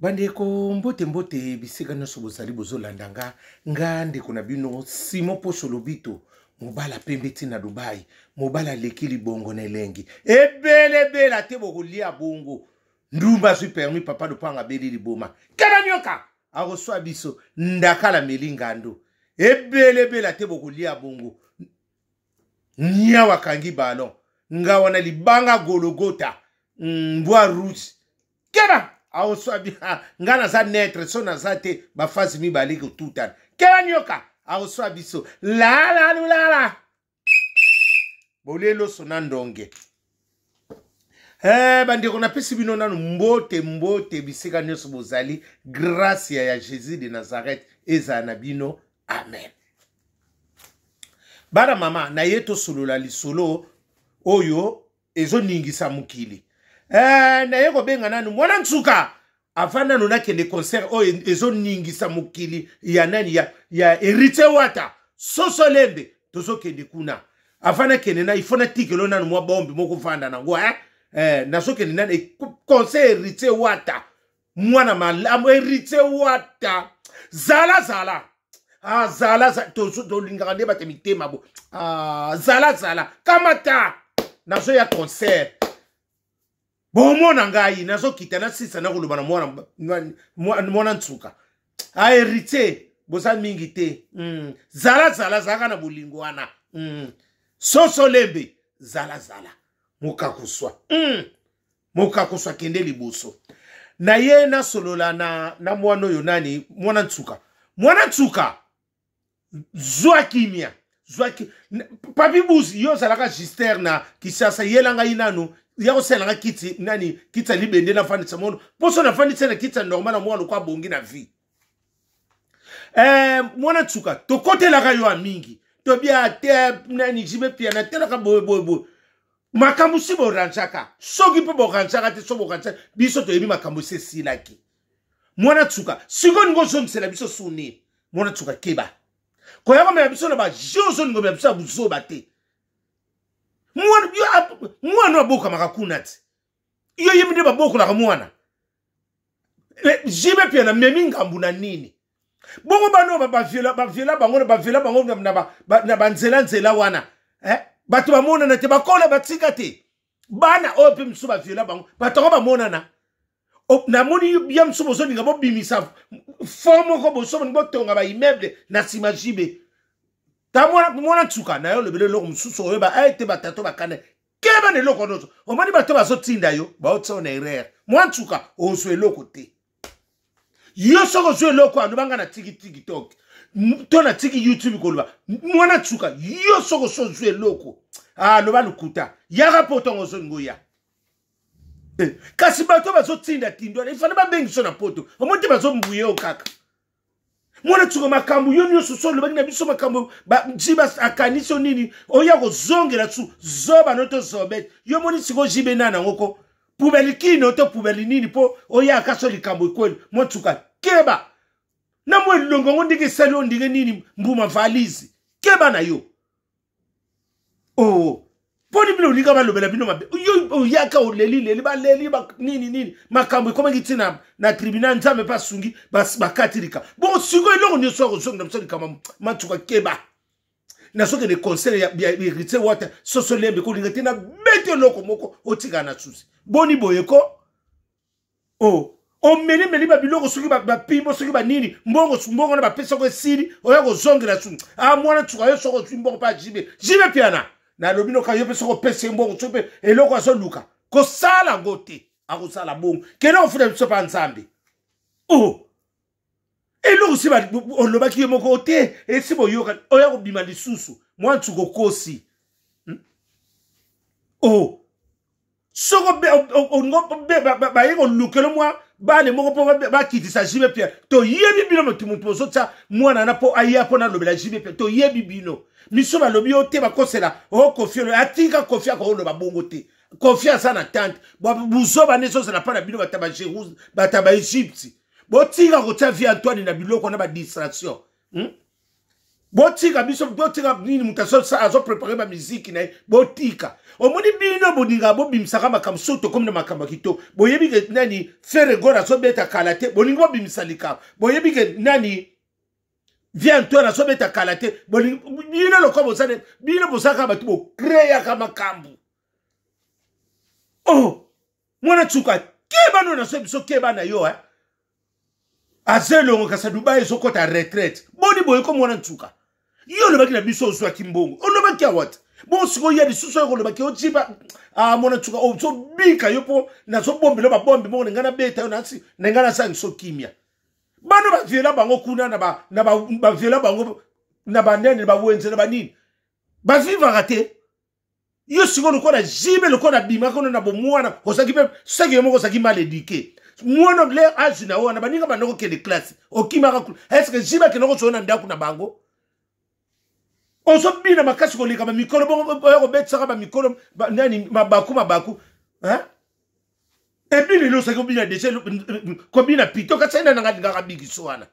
Bandeko, mbote mbote bisika nyonso bozali bozolanda nga, nga ndeko na bino Simon Poso Lobito, mobala pembe ti na Dubai, mobala aleki libongo na elengi ebelebela te, bokolia bongo ndumba azwi permis, papa lopanga abeli liboma, keba nyoka akoswa biso ndakala meli ngando ebelebela te, bokolia bongo niaw akangi ballon nga wana libanga gologota mm, mbwa rouge keba aoswa nga naza netre so naza te bafase mibale kotutana keba nioka aoswa biso lalalulala bolie loso na ndonge. Eh, bandeko napesi bino nanu mbote mbote bisika nyonso bozali, gracia ya Jésus de Nazareth ezala na bino, amen. Bana mama na ye tosolola lisolo oyo ezoningisa mokili. Eh, naye kobenga nanu mwana nsuka avant nanu nakende concert oyo ezoningisa mokili ya nani ya Héritier Wata soso lembe, tozokende kuna. Avant nakende na ifo natikelo nanu mwa bombe moko vanda nango eh? Eh, nazokende nani concert Héritier Wata, mwana malamu Héritier Wata, zala zala ah, zala tolingaka nde bato mitema bo ah, zala zala kamata nazoya concert bomona ngai nazokita nasisa nakoloba na mwana nsuka aheritier boza mingi te mm. Zala zala zalaka na bolingo wana mm. Soso lembe zala zala mokakuswa mm. Mokakuswa kende liboso na ye nasolola na mwana oyo nani mwana nsuka mwana nsuka zwa kimia zwa ki... Papi Buzi, yo ozalaka gister na Kisasa, yela ngai nanu ya kosala nga kiti nani kiti ya libende nafandisa mono mposo nafandisa na kiti ya normal na mwana lokwa abongi na vie. Eh, mwana nsuka tokotelaka yo ya mingi tobia te nani jibe pia natelaka boye boye boye makambo si boranjaka soki mpe boranjaka te so boranjaka biso toyebi makambo esi esilaki. Mwana nsuka sikoyo ningo ozongisela biso suni mwana nsuka keba koya komela biso na baje ozolinga komela biso ya buzoba te. Mwana abokamaka kuna te, yo yebi nde babokolaka mwana jibe pia na memi ngambu na nini bongo bana oyo baviola bango baviola bango na banzela-nzela wana eh? Bato bamonana te, bakola batika te bana oyo mpe mosusu baviola bango, bato yango bamonana. Namoni ya mosusu bozolinga bobimisa fond moko boso botonga baimmeuble na nsima jibe ta mwana nsuka na yo olobeli eloko mosusu oyeba ete batato bakana keba na eloko nyonso omoni bato bazotinda yo baotia na erreur. Mwana nsuka ozwa eloko te yo soki ozwa eloko alobanga na tiki TikTok to na tiki YouTube koloba mwana nsuka yo soki oso ozwa eloko aloba lokuta yaka mpo ntongo ozolinga oya. Eh, kasi bato bazotinda tindo wana ifale babengi so na poto omoni te bazombuye yo kaka mwana nsuka makambo yo nyonso so olobaki na biso makambo jibe akanisi yo nini oya kozongela su zoba no to zobete yo moni sikoyo jibe nani yango ko pubeli kino to pubeli nini mpo oyaka so likambo ekweli mwa nsuka keba na mwa elongo yango ndenge esali yo ndenge nini mbuma valise keba na yo oh mponi bino olinga balobela bino mabe yo oyaka oleli leli baleli nini nini makambo ekomaki ntina na tribunal nzambe mpe asungi bakati likambo bongo sikoyo eloko nyonso akozongela biso likambo matuka keba nazokende concert ya Héritier Wata soso lembe kolinga te na beti eloko moko otikala na susi boni boye ko o omelimeli babiloko soki bapimbo soki banini mbongo mbongo na bapesako esili oya kozongela su a mwana nsuka yo soki ozwi mbongo mpe ajibe jibe piana nalobi noka yo mpe soki opesi ye mbongo soki mpe eloko azoluka kosala yango te akosala bongo kende kofuta biso mpa nzambe o eloko si olobaki ye moko te esi boyoka oya kobima lisusu mwa nsuka okosi o soko baye kolukela mwa bana moko mpo bakitisa jibe pierre toyebi bino motu motu bozotya mwana na mpo aya mpo nalobela jibe pierre toyebi bino miso balobi yo te bakosela o Kofi olo atika Kofi akoloba bongo te Kofi aza na tante buzoba nde ezozala mpa na bino bata bajeruse bata baegypte botika kotia vie Antoine na biloko na badistraction hmm? Botika biso, botika nini, moto azoprépare bamiziki na ye, botika. Omoni bino bolingaka bobimisaka makambo, soki tokomi na makambo ya kitoko, boyebi ke nani Ferre Gola azobeta kala te, bolingi bobimisa likambo. Boyebi ke nani Viantor azobeta kala te, bolingi bino lokola boza bino bozalaka bato bocreyaka makambo. Oh, mwana tsuka, keba no na so biso, keba na yo eh. Aza elongo kasi Dubai ezokɔta retraite. Boni boye ko mwana nsuka, yo olobaki na biso ozwaki mbongo, olobaki awa te. Bongo sikoyo ya lisusu oyo kolobaki ojiba. Ah, mwana nsuka, ozobika yo mpo nazobombela babombi moko na ngai, nabeta yo nasi na ngai, nasangiso kimia. Bano baviola bango kuna na baviola bango na banene, bawenze na banini, bavivaka te. Yo sikoyo lokola jibe, lokola bimaka ono na bomwana, ozalaki mpe seke yo moko ozalaki mal éduqué. Mwana le age na yo wana, baninga banda kokende classe, okimaka kuna. Est-ce jibe akende kozwa na ndako na bango? Ozobina makasi koleka bamikolo, bongo oya kobetisaka bamikolo nani mabaku mabaku. Epi lelo ozalaki kobina deja, kobina pito, kasi ena nanga alingaka bikiso wana.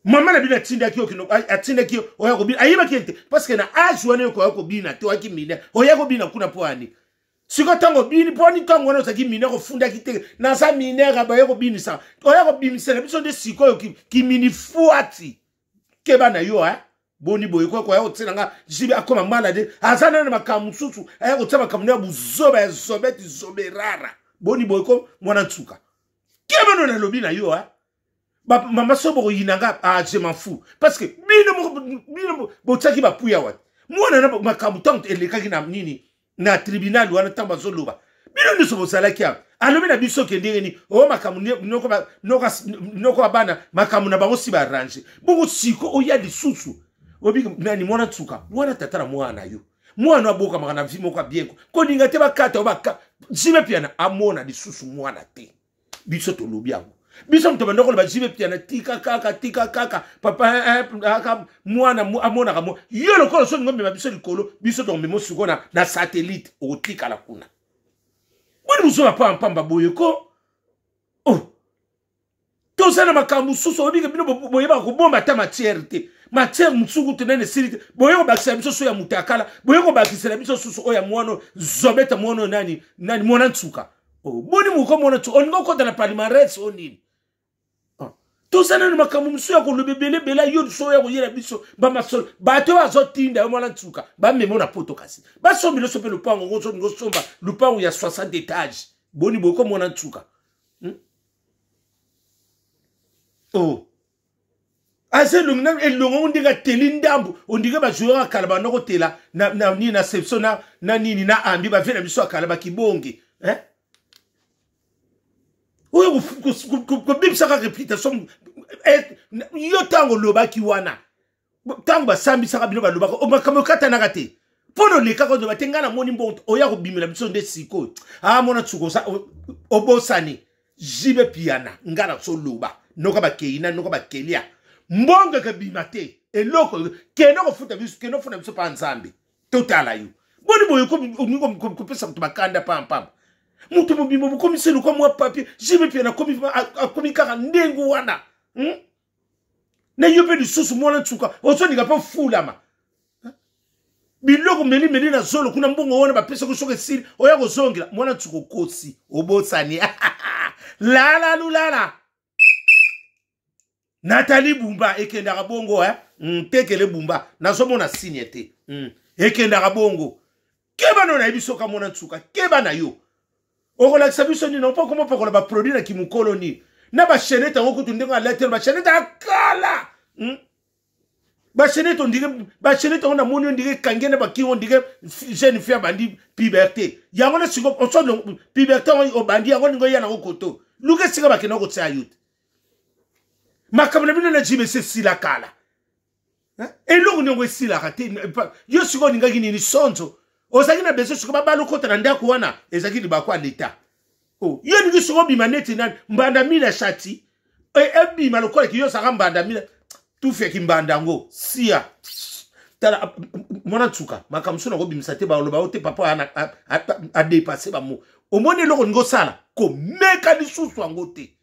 Mama na bino atindaki yo, atindaki yo oya kobina, ayebaki ye te parce que na age wana yo koya kobina te, oyaki mineur, oya kobina kuna mpo ani? Sikoyo ntango obini mpo ani? Ntango wana ozalaki mineur, ofundaki te naza mineur, baye kobinisa, oya kobimisela biso nde sikoyo kimini fuati. Keba na yo eh? Boni boye koya koya kotiela nga jibe akoma malade, aza nana makambo mosusu, aya kotia makambo ya buzoba ya zobeti zoberara. Boni boye ko mwana nsuka, keba no nalobi na yo eh? Mama so bokoyina nga, ah, je m'en fous parce que bino moko bino botiaki bapuya wapi mwana na makambo. Ntango elekaki na nini na tribunal wana, ntango bazoloba, bino nyonso bozalaki awa. Alobi na biso ke ndenge nini o makambo noko ya bana, makambo na bango si baarrange. Bongo siko oya lisusu obi nani mwana nsuka wana, tata na mwana na yo, mwana abokamaka na vie moko ya bien, kolinga te bakata o baka jibe piana amona lisusu mwana te. Biso tolobi yango, biso moto banda koloba jibe piana, tika kaka, tika kaka papa eh, eh, mwana amonaka mwa yo lokola so olingo mema biso likolo, biso tokomema sikoyo na satellite, okotikala kuna. Boni bozoba pampamba boye ko? Oh, toza na makambo mosusu, oyebi ke bino boyebaka kobomba ata matière te, matière mosusu kutu nene esili te. Boye kobakisela biso so ya moto ya kala, boye kobakisela biso susu oyo ya mwana zobeta, mwana nani nani, mwana nsuka. Oh, boni moko mwana nsuka olingi okota na palmarès o nini? Oh, toza nano makambo mosusu ya koloba ebele ebele. Yo so oya koyela biso bamasolo, bato oyo azotinda yo mwana nsuka, bamemo na poto, kasi basombela so mpe lupango, ozolinga osomba lupango ya 60 étage. Boni boye ko mwana nsuka, Oh, aza elongi na elongo ngo ndenge ateli ndambo, ondike bajoueur ya kala banda kotela na, na nini na sepso na, na nini na ambi bavie na biso ya kala bakibonge eh? Oyo kobebisaka réputation eh, yo ntango olobaki wana, ntango basambisaka bino, balobaka oh, makambo ekatanaka te mpo na olekaka oloba te ngai namoni mbongo, oya kobimela biso nde sikoyo. Amona tsuko obosani jibe piana, ngai nazoloba noka bakeina noka bakelia, mbongo ekebima te, eloko kende kofuta biso, kende kofuta biso mpa Nzambe totala yo. Boni boye olingi kopesa moto bakanda pampamba, moto mobimba bokomisi lokwa mwa papier. Jibe piana akomi kaka ndenge wana, Na yo mpe lisusu mwana nsuka ozolinga mpe ofulama biloko melimeli na zolo kuna, mbongo wana bapesaki soki esili oya kozongela. Mwana nsuka okosi, obosani lala lulala Natali Bumba ekendaka bongo eh? Tekele Bumba nazomona signe te. Ekendaka bongo. Keba no nayebi soka mwana nsuka, keba na yo, okolakisa biso nini mpo koma opakola baproduit na kimokolo nini na bachenete yango kutu ndenge alatela bachenete akala, Bachenete ondire bachenete yango namoni ondire ekangi na bakingo, ondire jeune fille abandi puberté yango na siko oso puberté yango obandi yango ndenge oya nango koto luka esika bakenda kotia yo te. Makambo na bino na jbc esila kala, eloko niongo esilaka te. Yo sikoyo olingaki nini? Sonzo ozalaki na besoin sikoyo babala okota na ndako wana, ezalaki libako ya leta. Oh, yo olingi sikoyo obima neti nani, mbanda mila shati ebima lokola ki yo ozalaka mbanda mila tufeki mbanda yango sia. Tala mwana nsuka, makambo mosusu nakobimisa te, baloba yo te papa adepasse bamo. Omoni eloko olingi osala, komeka lisusu yango te.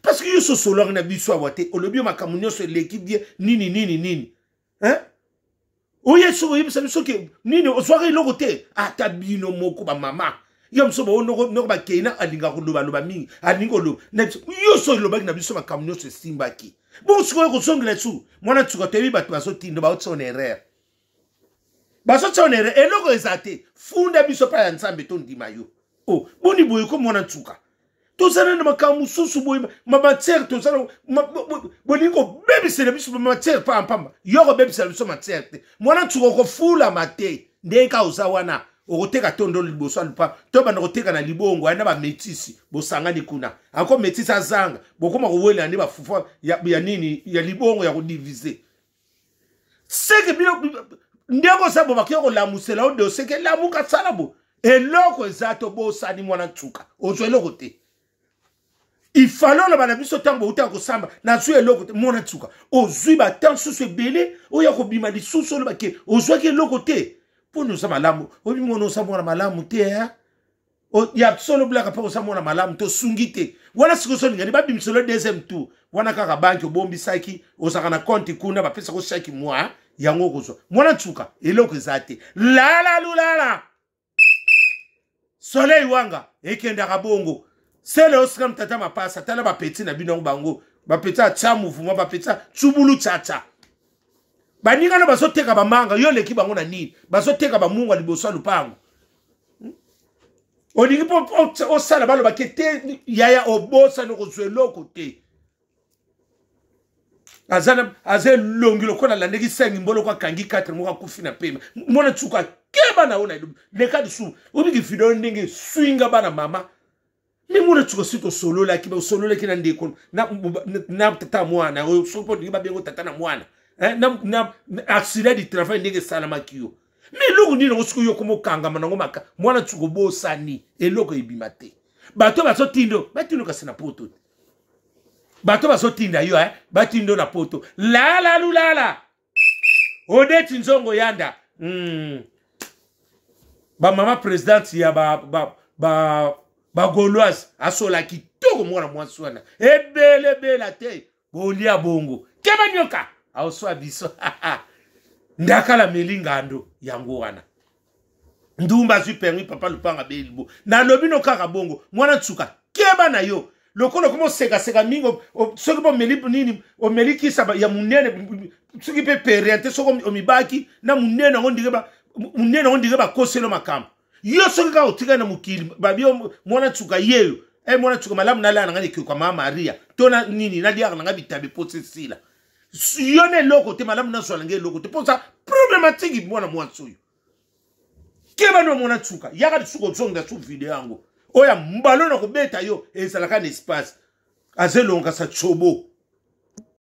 Parce que yo sosolwaki na biso awa te, olobi yo makambo nyonso eleki bien, nini nini nini, hein? Oye soki oyebisa biso ke nini, ozwaka eloko te. Ata bino moko bamama yo moso bao noko bakei na alingaka kolobaloba mingi, alingi koloba na biso. Yo so olobaki na biso makambo nyonso esimbaki. Bongo sikoyo kozongela su mwana nsuka, toyebi bato bazotinda, baotia na erreur, bazotia na erreur, eloko eza te. Funda biso mpa ya Nzambe, tondima yo. O oh, boni boye ko mwana nsuka, tozala na makambo mosusu boye, mamatière tozala, bolingi kobebisela biso bamatière pampamba. Yo kobebisela biso matière te, mwana nsuka, okofulama te. Ndenge kaka oza wana, okoteka tondo liboso ya lupa to banda koteka na libongo na bametisi, bosangani kuna ako metisi azanga, bokoma kowelela nde bafufu ya nini ya libongo ya kodivise. Seke bino ndenge oza bo, bakoki kolamusela yo dossier ke lamuka, sala bo, eloko eza te. Obosani, mwana nsuka, ozwa eloko te. Ifale oloba na biso ntango boutaka kosamba, nazwi eloko te. Mwana nsuka, ozwi batemp susu ebele oyo ya kobima lisusu, oloba ke ozwaki eloko te. Mpona oza malamu, oyebi mwana, oza mwana malamu te, eh? Ya solo blaka mpe oza mwana malamu, tosungi te wana. Sikoyo solingani babimiselo deuxième tour wana, kaka banki obombisaki, ozalaka na compte kuna, bapesako chaque mois yango, okozwa. Mwana nsuka, eloko eza te. Lala lulala soleil wanga ekendaka bongo sele osikam tata mapasa. Tala bapeti na bino bango, bapeti atya mouvement, bapeti tsubulu tsatsa. Baninga na bazoteka bamanga, yo oleki bango na nini? Bazoteka bamunga liboso ya lupango. Olingi mpo osala balobaki te, yaya, obosani, okozwa eloko te. Aza elongi lokola alandaki sengi mboloko, akangi 4 moko, akufi na pema. Mwana tsuka, keba na yo na leka lisusu, obiki video ndenge eswinga bana mama. Me mwana tsuka, si tosololaki, osololaki na ndeko na tata mwana oyo, soki mpo olingi babengo tata na mwana, na accident du travail ndenge esalamaki yo. Me eloko nini yango soki yo komokangama nango maka? Mwana tsuka, obosani, eloko ebima te. Bato bazotindo, batindo kasi na poto te. Bato bazotinda yo, eh? Batindo na poto. Lala lulala odeti nzongo yanda. Bamama présidente ya ba, ba, ba gauloise asola kitoko. Mwana mwasi wana ebelebela te, bolia bongo, keba nyoka aoswa biso. Ndakala meli ngando yango wana, ndumba azwi permis, papa lupanga belibo. Nalobi no kaka bongo, mwana nsuka, keba na yo. Lokola okoma osekaseka mingi, soki mpe omeli nini, omeli kisa ya monene, soki mpe perin te, soki omibaki na monene yango, ndike monene yango, ndike bakoselo makambo yo. Soki kaka otikali na mokili, babi mwana nsuka yeyo e mwana nsuka malamu, nalala na ngai ekeko mama Maria to na nini, naliaka na ngai bitabe mposa esila. Yo na eloko te, malamu nazwa na ngai eloko te mposa problématique. Mwana mwasi oyo, keba no mwana nsuka, yaka lisusu kozongela su video yango oyo mbalo na kobeta yo ezalaka na espace. Aza elongasa tsobo.